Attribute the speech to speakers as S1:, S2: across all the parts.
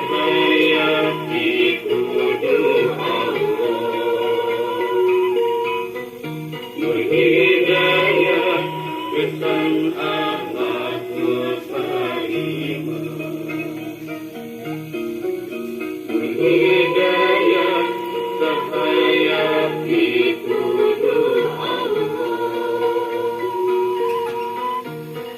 S1: Cahaya pituduh Allah, Nur hidayah kesan Ahmad Nusarima. Nur hidayah cahaya pituduh Allah,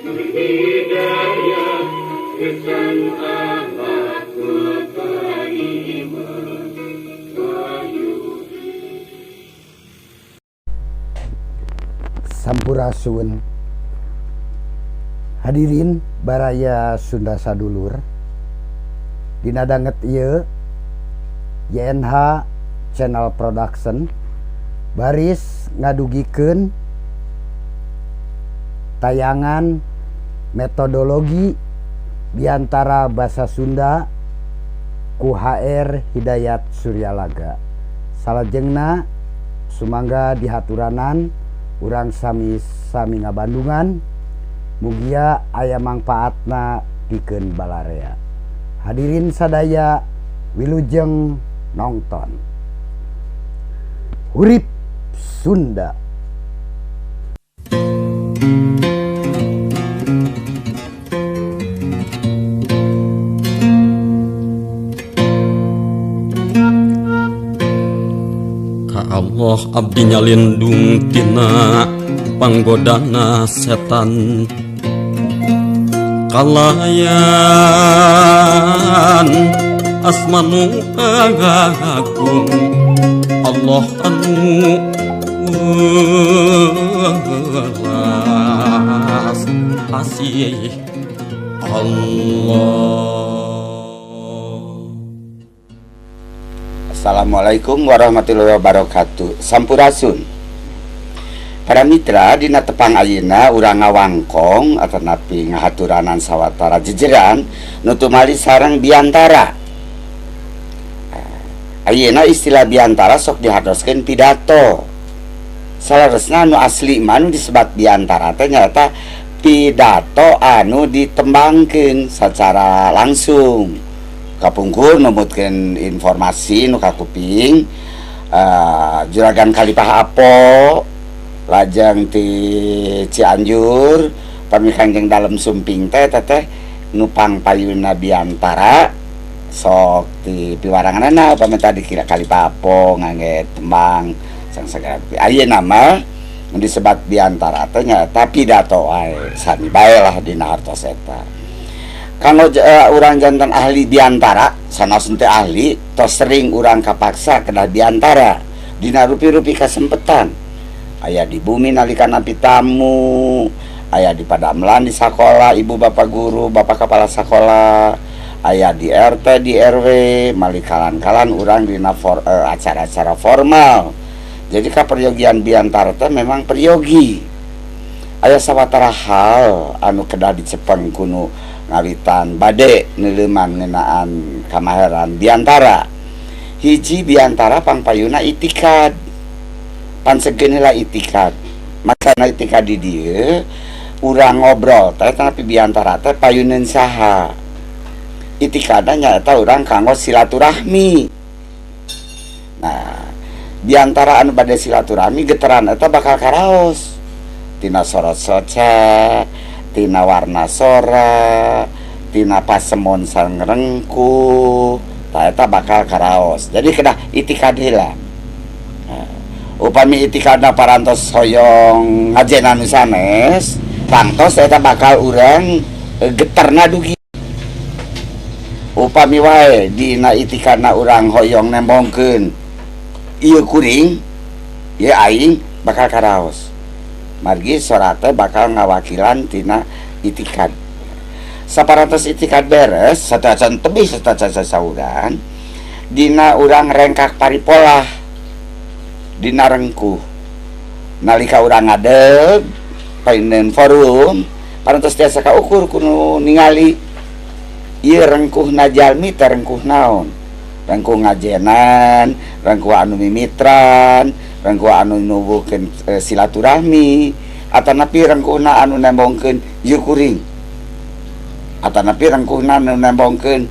S1: Nur hidayah kesan Ahmad Nusarima.
S2: Sampurasun. Hadirin baraya Sunda sadulur, dina danget ieu YNH Channel Production baris ngadugikeun tayangan metodologi biantara basa Sunda ku HR Hidayat Suryalaga. Salajengna sumangga dihaturanan urang sami-sami ngabandungan, mugia aya mangpaatna pikeun balarea. Hadirin sadaya wilujeng nongton. Hurip Sunda.
S3: Ka Allah abdi nyalindung tina panggodana setan kalayan asmanu agung Allah anu welas asih Allah.
S4: Assalamualaikum warahmatullahi wabarakatuh. Sampurasun. Para mitra dina tepang ayeuna urang ngawangkong atanapi ngahaturanan sawatara jejeran nu tumali sareng biantara. Ayeuna istilah biantara sok dihartoskeun pidato. Saleresna nu asli mah nu disebat biantara teh nyaeta pidato anu ditembangkeun secara langsung. Kapungkur numutkeun informasi nu kakuping, Juragan Kalipah Apo lajeng ti Cianjur pami Kangjeng Dalem Sumping teh teteh nu pangpayuna biantara sok ti piwaranganana upami tadi kira Kalipah Apo ngangge tembang sang sagala. Ayeuna mah nu disebat biantara teh nyaeta pidato wae sami bae lah dina hartos eta. Kanggo urang jantan ahli biantara sanes teu ahli tos sering urang kapaksa kedah biantara dina rupi-rupi kasempetan. Aya di bumi nalika nampi tamu, aya di padamelan di sakola ibu bapak guru, bapak kepala sakola, aya di RT di RW, malikalan-kalan urang dina acara-acara formal. Jadi kaperyogian biantara teh memang peryogi. Aya sawatara hal anu kedah dicepeng kunu ngawitan bade neuleuman ngeunaan kamaheran biantara. Hiji biantara pangpayuna itikad. Pansegeun heula itikad. Masana itikad di dieu urang ngobrol teh tapi biantara teh payuneun saha. Itikadna nyaeta urang kanggo silaturahmi. Nah, biantara anu bade silaturahmi geteran eta bakal karaos. Tina sorot soca, tina warna sora, tina pasemon sareng rengkuh, ta eta bakal karaos. Jadi kedah itikad heula. Nah, upami itikadna parantos hoyong ngajenan nu sanes, tangtos eta bakal urang geterna dugi. Upami wae dina itikadna urang hoyong nembongkeun ieu kuring, ieu aing bakal karaos. Margi sorate bakal ngawakilan tina itikad. Saparantos itikad beres, satacan tebih satacan sasauran, dina urang rengkak paripolah dina rengkuh. Nalika urang ngadeg painen forum, parantos tiasa kaukur kudu ningali ieu rengkuhna jalmi teh rengkuh naon? Rengkuh ngajenan, rengkuh anu mimitran, rengkuh anu nubuhkeun silaturahmi, atanapi rengkuhna anu nembongkeun ieu kuring, atanapi rengkuhna anu nembongkeun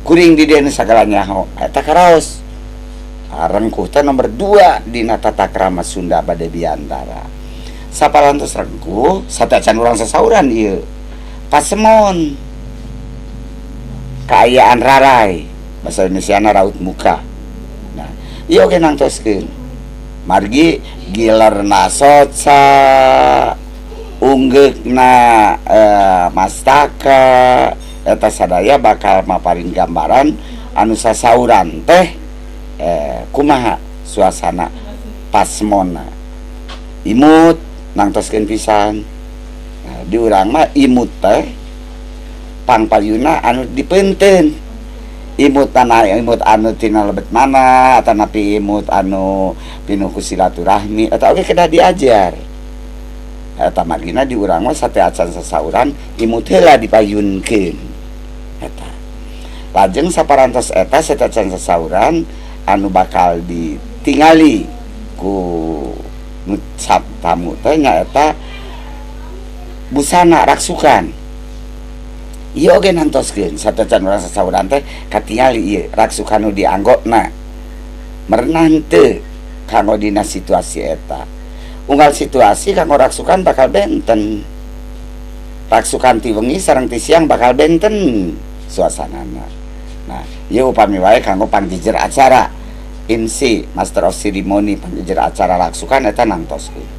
S4: Kuring di dieu nu sagala nyaho eta karaos. Rengkuh teh nomor 2 dina tata krama Sunda bade biantara. Saparantos rengkuh satacan urang sasauran ieu. Pasemon kaayaan rarai, bahasa Indonesiana raut muka. Nah, ieu oge nangtoskeun. Margi gilerna soca, unggeukna mastaka, eta sadaya bakal maparin gambaran anu sasauran teh kumaha suasana pasemonna. Imut nangtoskeun pisan. Nah, di urang mah imut teh pangpayuna anu dipeunteun. Imut tanah imut anu tina lebet mana atanapi imut anu pinuh ku silaturahmi eta oge kedah diajar. Eta margina di urang mah sate acan sasauran imut heula dipayunkeun. Eta. Lajeng saparantos eta sate acan sasauran anu bakal ditingali ku nu tamu teh nyaeta busana raksukan. Ieu oge nantoskeun satacan urang sasauran teh katingali ieu raksukan nu dianggona merenah henteu kanggo dina situasi eta. Unggal situasi kanggo raksukan bakal benten. Raksukan ti wengi sareng ti siang bakal benten suasanana. Nah, ieu upami wae kanggo pangjejer acara MC, Master of Ceremony, pangjejer acara raksukan eta nangtoskeun.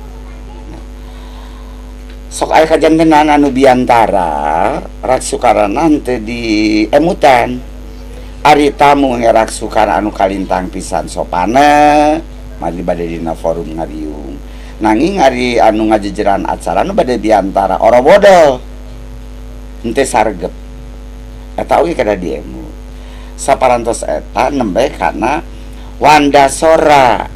S4: Sok aya kajantenan anu biantara raksukarana teu di emutan. Ari tamu ngeraksukan anu kalintang pisan sopana mari bade dina forum ngariung. Nanging ari anu ngajejeran acara nu bade biantara orobodol henteu sargep. Eta oge kada diemut. Saparantos eta nembe kana wandasora.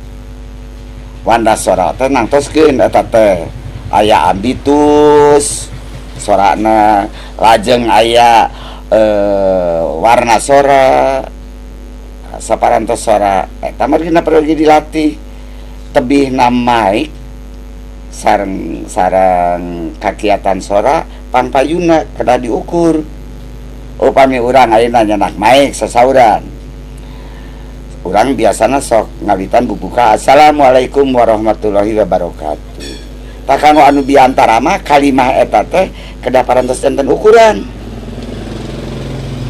S4: Wandasora teh nangtoskeun eta teh aya ambitus sorana, lajeng aya warna sora, saparantos sora eta margina perlu dilatih tebihna mic sareng sareng kakiatan sora pangpayuna kedah diukur. Upami urang ayeuna nyanak mic sasauran, urang biasana sok ngawitan bubuka assalamualaikum warahmatullahi wabarakatuh. Tak kanggo anu biantara mah kalimah eta teh kedah parantos enten ukuran.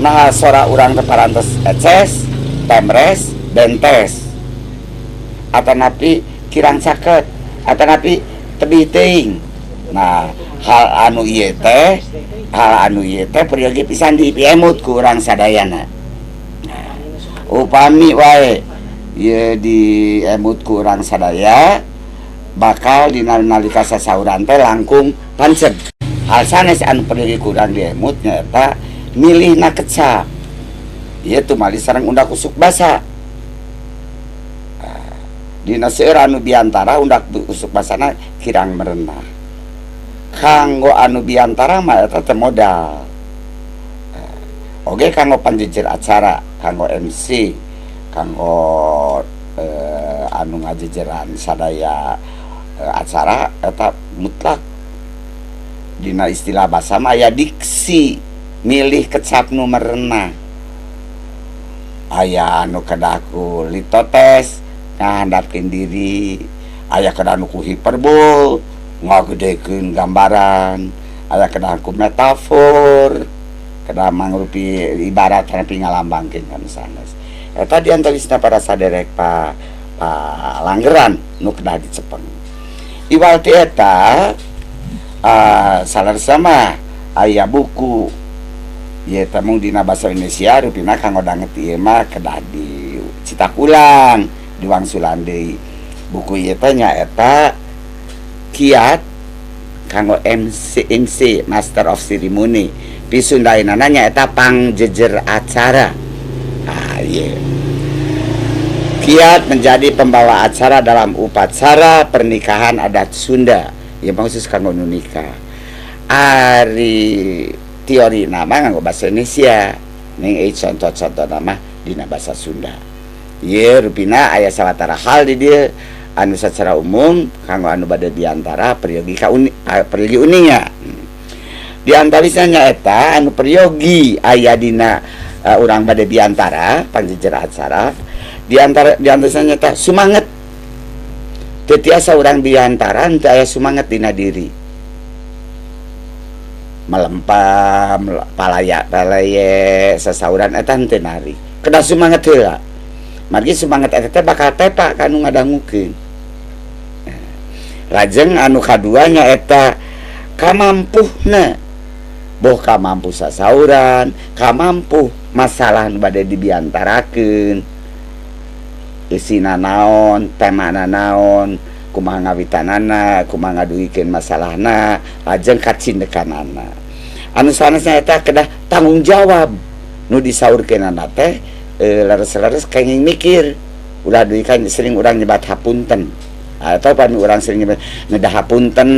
S4: Nah sora urang teh parantos eces, temres, bentes. Atanapi kirang caket, atanapi tebih teuing. Nah, hal anu ieu teh, hal anu ieu teh peryogi pisan dipiemut ku urang sadayana. Nah, upami wae ieu diemut ku urang sadaya bakal dina nalika sasauran teh langkung panceg. Hal sanes anu perlu kurang diemut nyaeta milihna kecap. Ieu tumali sareng undak usuk basa. Dina seueur anu biantara undak usuk basana kirang merenah. Kanggo anu biantara mah eta teh modal. Oge kanggo panjejer acara, kanggo MC, kanggo anu ngajejeran sadaya acara eta mutlak. Dina istilah basa mah aya diksi milih kecap nu merenah. Aya anu kedah ku litotes ngahandapkeun diri, aya kedah nu ku hiperbol ngagedekeun gambaran, aya kedah ku metafor kedah mangrupi ibarat nepi ngalambangkeun kana sanes. Eta diantawisna para saderek pa langgeran nu kedah dicepeng. Iwal ti eta salarsa mah aya buku ieu teh mung dina basa Indonesia rupina kanggo danget ieu mah kedah dicetak ulang diwangsulan deui. Buku ieu teh nyaeta kiat kanggo MC, Master of Ceremony. Pisundainana nyaeta pangjejer acara. Ah ieu. Kiat menjadi pembawa acara dalam upacara pernikahan adat Sunda. Ya khusus kanggo nu nikah. Ari teori nama nganggo bahasa Indonesia. Ning contoh-contoh nama dina bahasa Sunda. Ieu rupina aya sawatara hal di dieu anu secara umum kanggo anu bade biantara peryogi ka uni, peryogi uninga. Di antawisna nyaeta anu peryogi aya dina urang bade biantara pangjejer acara di antawisna nyaeta sumanget. Teu tiasa urang biantara teu aya sumanget dina diri. Melempam, palaya palaye sasauran eta henteu nari. Kedah sumanget heula. Margi sumanget eta teh bakal tepa ka nu ngadangukeun. Lajeng anu kadua nyaeta kamampuhna. Boh kamampu sasauran, kamampuh masalah nu bade dibiantarakeun. Isina naon, temana naon, kumaha ngawitanana, kumaha ngadugikeun masalahna, lajeng kacindekanana. Anu sanesna eta kedah tanggung jawab nu disaurkeunana teh leres-leres kenging mikir. Ulah dugi kan sering urang nyebat hapunten. Atau pan urang sering nyebat ngedah hapunten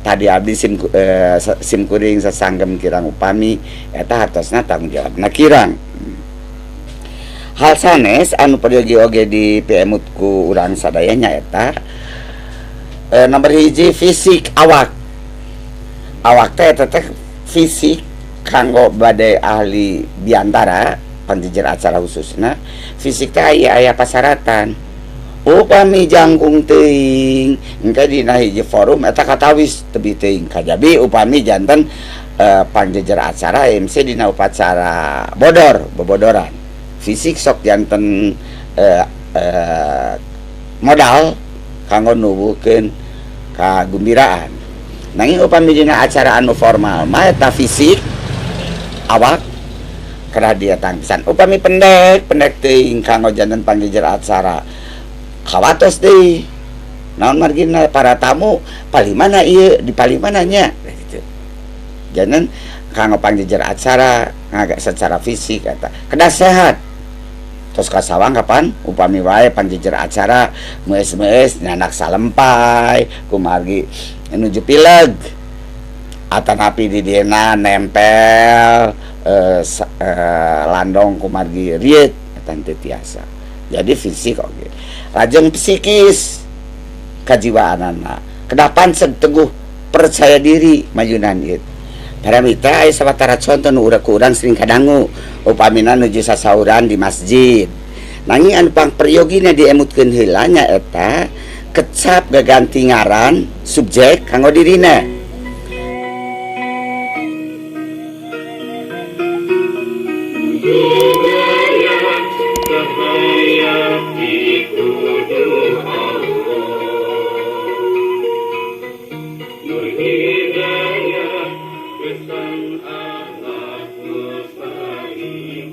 S4: tadi abdi sim kuring sasanggem kirang upami eta hartosna tanggung jawabna kirang. Hal sanes anu peryogi oge di PMU ku urang sadaya nyaeta nomor hiji fisik awak. Awak teh eta teh fisik kanggo bade ahli biantara pangjejer acara khususna fisik teh aya pasaratan. Upami jangkung teuing engke dina hiji forum eta katawis tebih teuing kajabi upami janten pangjejer acara MC dina upacara bodor bobodoran fisik sok janten modal kanggo nubuhkeun kagumbiraan. Nanging upami dina acara anu formal mah eta fisik awak kedah dia tangkisan. Upami pendek pendek teuing kanggo janten pangjejer acara kawatos deui naon margina para tamu palih mana ieu di palih mana nya gitu. Janten kanggo pangjejer acara ngagak secara fisik eta kedah sehat. Tos kasawang kapan upami wae pangjejer acara meus-meus nyanak salempai kumargi nuju pileg atanapi di dieuna nempel landong kumargi rieut eta teu tiasa. Jadi fisik oge. Lajeng psikis kajiwaanana kedah panceg teguh percaya diri majunan ieu. Para mitra aya sawatara contoh nu urang ku urang sering kadangu upamina nuju sasauran di masjid. Nanging anu pangperyogina diemutkeun heula nya eta kecap gaganti ngaran subjek kanggo dirina.